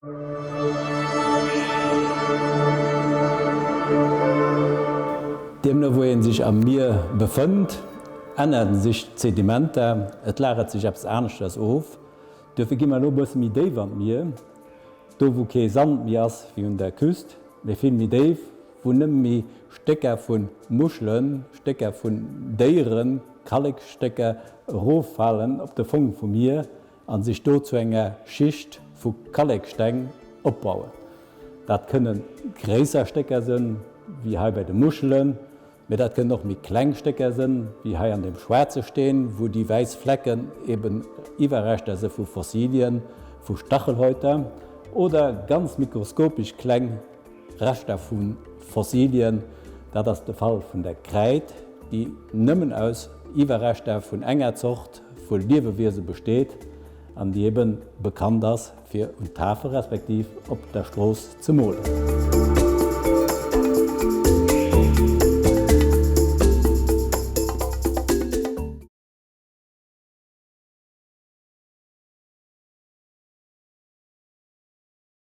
Deemno wou ee sech am Mier befënnt, änneren sech d'Sedimenter, et lagert sech eppes aneschters of. Duerfir gi mer elo e bësse méi déif an d'Mier, do wou kee Sand méi ass wéi un der Küst, mee vill méi déif, wou nëmme méi Stécker vu Muschelen, Stécker vun Déieren, Kallekstécker eroffalen op de Fong vum Mier a sech do zu enger Schicht vu Kalleksteng opbauen. Dat kënne gréisser Stécker sënn, wéi hei bei de Muschelen, mee dat kënnen och méi kleng Stécker sënn, wéi hei an deem schwaarze Steen, wou déi wäiss Flecken eben Iwwerreschter si vu Fossilien, vu Stachelhäuter oder ganz mikroskopesch kleng Reschter vu Fossilien, dat ass de Fall vun der Kräid, déi nëmmen aus Iwwerreschter vun enger Zort vu Liewewiese besteet an déi ebe bekannt ass fir un Tafel respektiv op der Strooss ze molen.